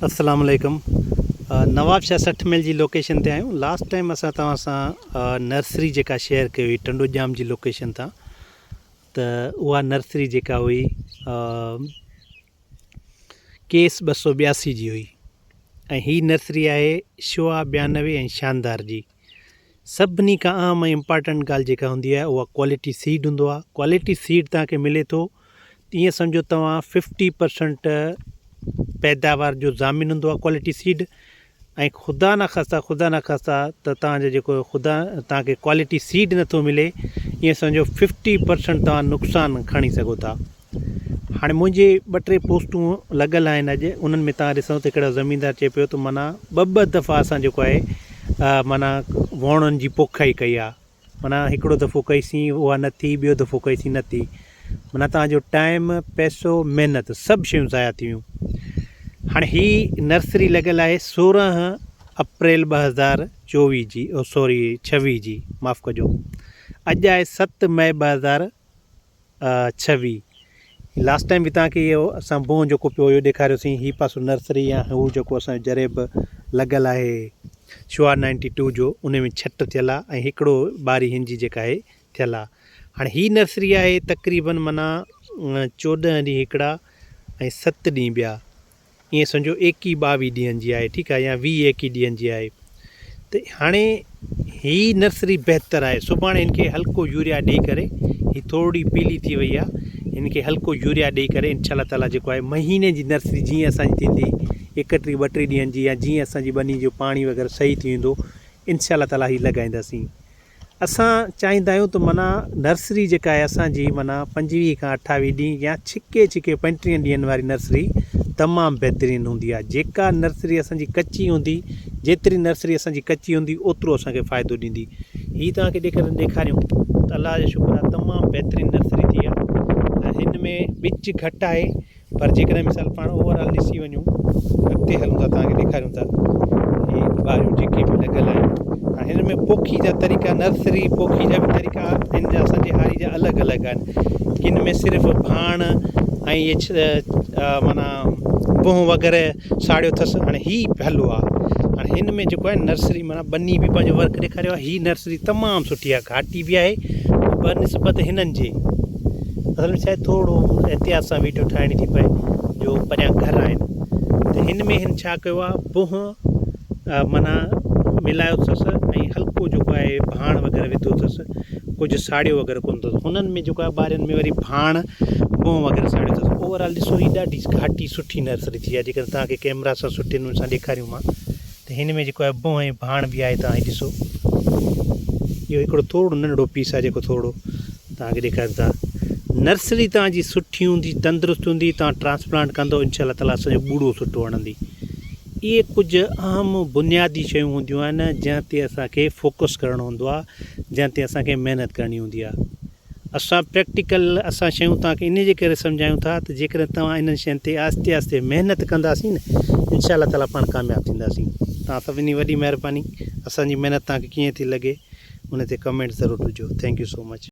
السلام عليڪم نواب شاهه 60 ميل جي لوڪيشن تي آهيون لاسٽ ٽائيم اسان توهان سان نرسري جيڪا شيئر ڪئي هئي ٽنڊو ڄام جي لوڪيشن تان ته اها نرسري جيڪا هئي ڪيس 282 جي هئي ۽ هي نرسري آهي شوا 92 ۽ شاندار جي سڀني کان اهم ۽ امپارٽنٽ ڳالهه جيڪا هوندي آهي اها ڪوالٽي سيڊ هوندو آهي ڪوالٽي سيڊ توهان کي ملي ٿو ائين سمجهو توهان ففٽي پرسنٽ پيداوار جو ضامن هوندو آهي ڪوالٽي سيڊ ۽ خدا نخواسته خدا نخواسته ته توهان جو جيڪو خدا توهان کي ڪوالٽي سيڊ نٿو ملي ائين سمجهو ففٽي پرسنٽ توهان نقصان کڻي سگهو ٿا. هاڻي منهنجي ٻه ٽي پوسٽون لڳل آهن اڄ انهن ۾ توهان ڏسندو ته هڪڙو زميندار چئي پيو ته معنيٰ ٻه ٻه دفعا اسان جيڪو آهي معنيٰ ووڻن جي پوکائي ڪئي آهي معنيٰ هڪڙو دفعو ڪئي سين اها نه ٿي ٻيو دفعو ڪئي سين نه ٿي معنيٰ توهان جو ٽائيم پئسو محنت سڀ شيون ضايع ٿي ويون هاڻي هي نرسري لڳل آهي 16 اپريل 2024 جي او سوري 26 جي معاف ڪجو اڄ آهي 7 مئي 2000 ڇوي لاسٽ ٽائيم به توهان کي اهو اسان بونهه جيڪو پيو هيو ڏيکاريوسين هي پاسو نرسري يا هو جيڪو اسان جو جريب لڳل آهي شعاع نائنٽي ٽو جو ان ۾ ڇٽ ٿيل آهي ۽ هڪڙو ٻاري هن جي جيڪا آهي ٿيل آهي هاڻي هي نرسري آهي تقريبن معنيٰ 14 ڏينهن هڪڙا ۽ ست ڏينهن ٻيا ائين سمجهو ايڪيهه ٻاويهه ڏينهن جي آهي ٺيڪ آهي يا 20 ايڪيهه ڏينهن جي آهي ته هاڻي هي نرسري بهتر آهي سڀاڻي هن کي هلڪو يوريا ڏئي ڪري هي ٿورڙي پيلي ٿي وئي آهي هن کي هلڪو يوريا ڏئي ڪري انشاء الله تعالي جيڪو آهي مهيني جي نرسري جيئن اسان جي ٿيندي ايڪٽيهه ٻٽيهه ڏينهن جي يا جيئن اسان جي ٻني جو پاڻي وغيره صحيح ٿي ويندو انشاء الله تعالي هي لڳائينداسين اسان چاهيندا آهيون ته معنيٰ نرسري جيڪا آهي اسان جي معنيٰ 25 کان 28 ڏينهن يا ڇڪي ڇڪي 35 ڏينهن واري نرسري تمام بهترين هوندي آهي جيڪا نرسري اسان جي ڪچي هوندي جيتري نرسري اسان جي ڪچي هوندي اوترو اسان کي فائدو ڏيندي هي توهان کي جيڪڏهن ڏيکاريون ته الله جو شڪر آهي تمام بهترين نرسري ٿي آهي ۽ هن ۾ ٻج گهٽ آهي پر جيڪڏهن مثال پاڻ اوور آل ڏسي وڃون اڳتي هلون ٿا توهان کي ڏيکاريون ٿا هي ٻاريون جيڪي به لڳل آهن هاڻي هن ۾ پوکي جا طريقا نرسري پوکي جا به طريقا هن جا اسان جي هاري جا الڳ الڳ آهن ڪن ۾ صرف ڀاڻ ۽ اهي معنيٰ بوهه وغيره ساڙيو اٿس هاڻي هي پهلو آهي هاڻي هن ۾ جيڪو آهي نرسري معنيٰ ٻني به پنهنجو ورڪ ڏيکاريو آهي هي نرسري تمام سٺي آهي گهاٽي به آهي بنسبت هنن جي اصل ۾ شايد ٿورو احتياط سان ويڊيو ٺاهڻي ٿي پئي جو پريان گهر آهن ته هن ۾ هن ڇا ڪيو آهي بوهه معنيٰ ملايو اٿس ۽ هلڪو جيڪو آهي ڀاڻ وغيره وڌو اٿس ڪجهه ساڙيو وغيره ڪونه اٿس هنن ۾ جيڪو آهي ٻارين ۾ وري ڀاڻ بوهه وغيره ساڙيو اٿس اوور آل ڏسو هي ڏاڍي گهاٽي سٺي نرسري ٿي آهي جيڪڏهن توهان کي ڪيمرا سان سٺي نموني سان ڏيکاريون مان ته هن ۾ جيڪو آهي بوهه ۽ ڀاڻ به آهي توهان هي ڏسو اهو هڪڙو ٿورڙو ننڍڙو پيس آهي جيڪو ٿورڙو توهان کي ڏيکاريون ٿا نرسري توهان جي سٺي هوندي تندرست هوندي توهان ٽرانسپلانٽ ڪندو انشاء الله تعالي اسان جو ٻوڙو سٺو هڻندي اهي ڪجهه اهم بنيادي شيون هونديون آهن جنهن تي اسان کي فوڪس ڪرڻو هوندو آهي جنهن تي اسان کي محنت ڪرڻي هوندي آهي اسان پريڪٽيڪل اسان شيون توهان کي انهي جي ڪري سمجهايون ٿا ته جيڪڏهن توهان انهن شين تي آهستي آهستي محنت ڪنداسين نه انشاء الله تعالي پاڻ ڪامياب ٿينداسين. توهان سڀني وڏي مهرباني اسان جي محنت توهان کي ڪيئن ٿي لڳي ان تي ڪمينٽ ضرور ڏجو thank you so much.